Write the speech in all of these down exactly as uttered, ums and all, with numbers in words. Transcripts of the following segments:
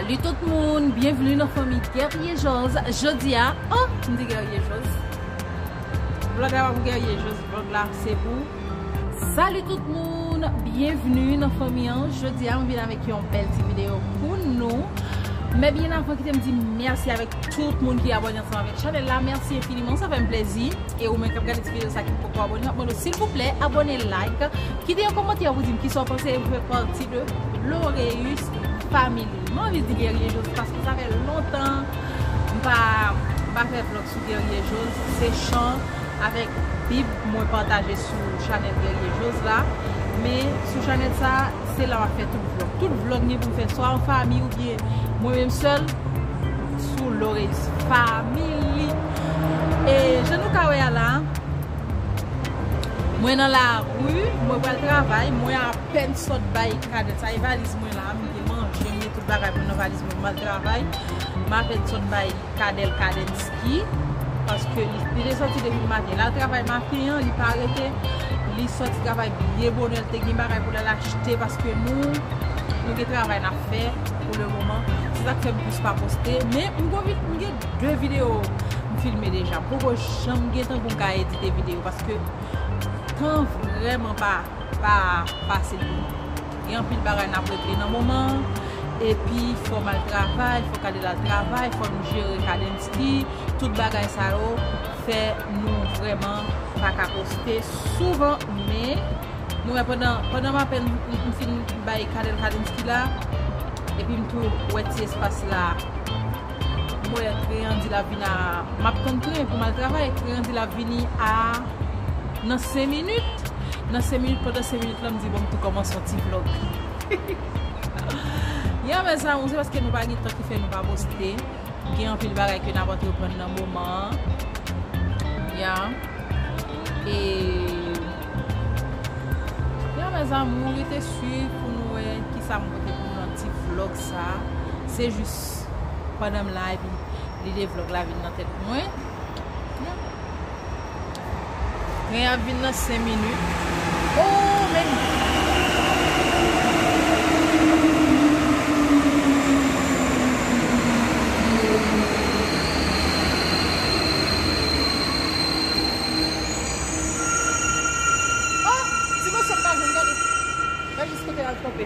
Salut tout moun, byenvni nan fanmi Guerrier Jòz. Jodi a, oh, m di Guerrier Jòz. Vlòg la pa pou Guerrier Jòz, vlòg la se pou. Salut tout moun, byenvni nan fanmi an. Jodi a, m vin avèk yon bèl ti videyo pou nou. Men byen avan, kite m di mèsi avèk tout moun ki abòne ansanm avèk chanèl la. Mèsi enfiniman, sa fè m plèzi. E ou menm k ap gade ti videyo sa ki poko abòne, m ap mande w silvouplè abòne, like, kite yon kòmantè pou di m kisa w panse, e pou fè pati de Loreus Family. Mwen anvi di Guerrier Jòz paske sa fè lontan m pa, m pa fè vlòg sou Guerrier Jòz. Se chan avèk Bib mwen pataje sou chanèl Guerrier Jòz la. Men sou chanèl sa, se la m ap fè tout vlòg. Tout vlòg m gen pou m fè, swa an fanmi oubyen mwen menm sèl, sou Loreus Family. E jan nou ka wè a la, mwen nan lari, mwen pral travay, mwen apèn sot bay kadèt sa, e valiz mwen la, m gen manje, m gen tout bagay mwen nan valiz mwen, m al travay, m apèn sot bay Kadel Kadensky, paske li, li te sòti depi maten. L al travay maten an, li pa rete, li sòti travay byen bonè, li te gen bagay pou l al achte, paske nou, nou gen travay n ap fè pou le moman. Se sa k fè m plis pa poste, men m gon vi-, m gen de videyo m filme deja. Poko janm gen tan pou m ka edite videyo, paske tan vrèman pa, pa fasil pou mwen. Gen anpil bagay n ap regle nan moman an, epi fò m al travay, fò Kadel al travay, fò nou jere Kadensky, tout bagay sa yo fè nou vrèman pa ka poste souvan, men nou wè pandan, pandan m apèn m, m fin bay Kadel Kadensky la, epi m tou wè ti espas la, m wè tren an di l ap vin a, m ap tann tren pou m al travay, tren an di l ap vini a, nan senk minit. Nan senk minit, pandan senk minit la, m di, bon, m tou kòmanse yon ti vlòg. Ya, mezanmi, se paske nou pa gen tan ki fè nou pa poste. Gen anpil bagay ke n ap antreprann nan moman an. Ya. E, ya, mezanmi, rete swiv pou nou wè kisa m pote pou nou nan ti vlòg sa. Se jis pandan m la, epi lide vlòg la vin nan tèt mwen. Ya. Tren ap vin nan senk minit. Oh, men. Oh, ti moso m pa jwenn, gade. Gade jis kote l al tonbe.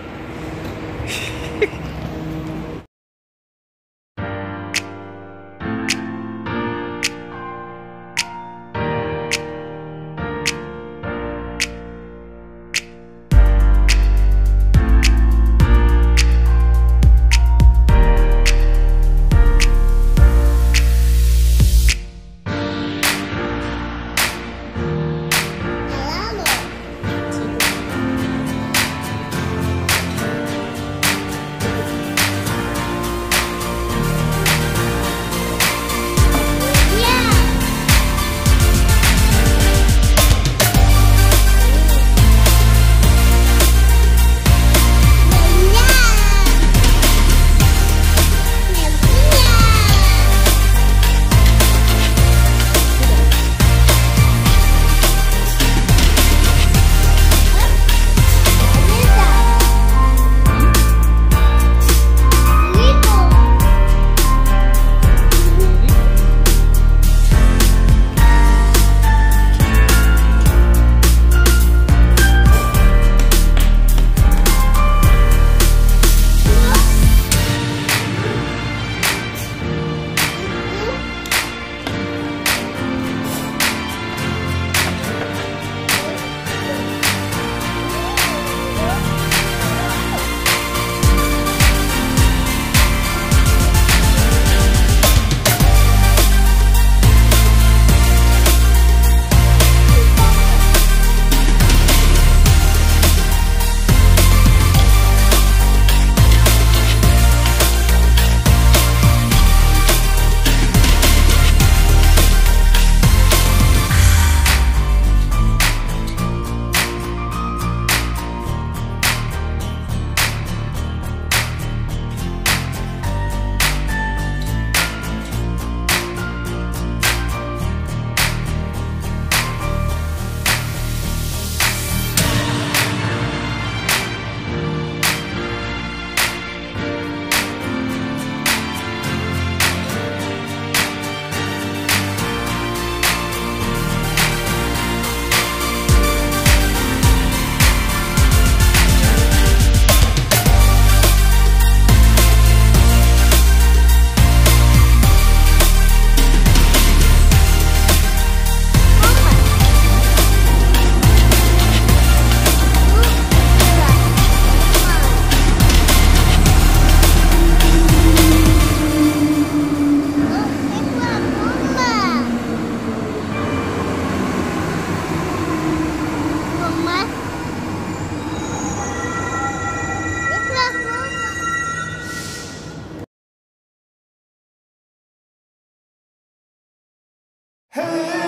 Hey!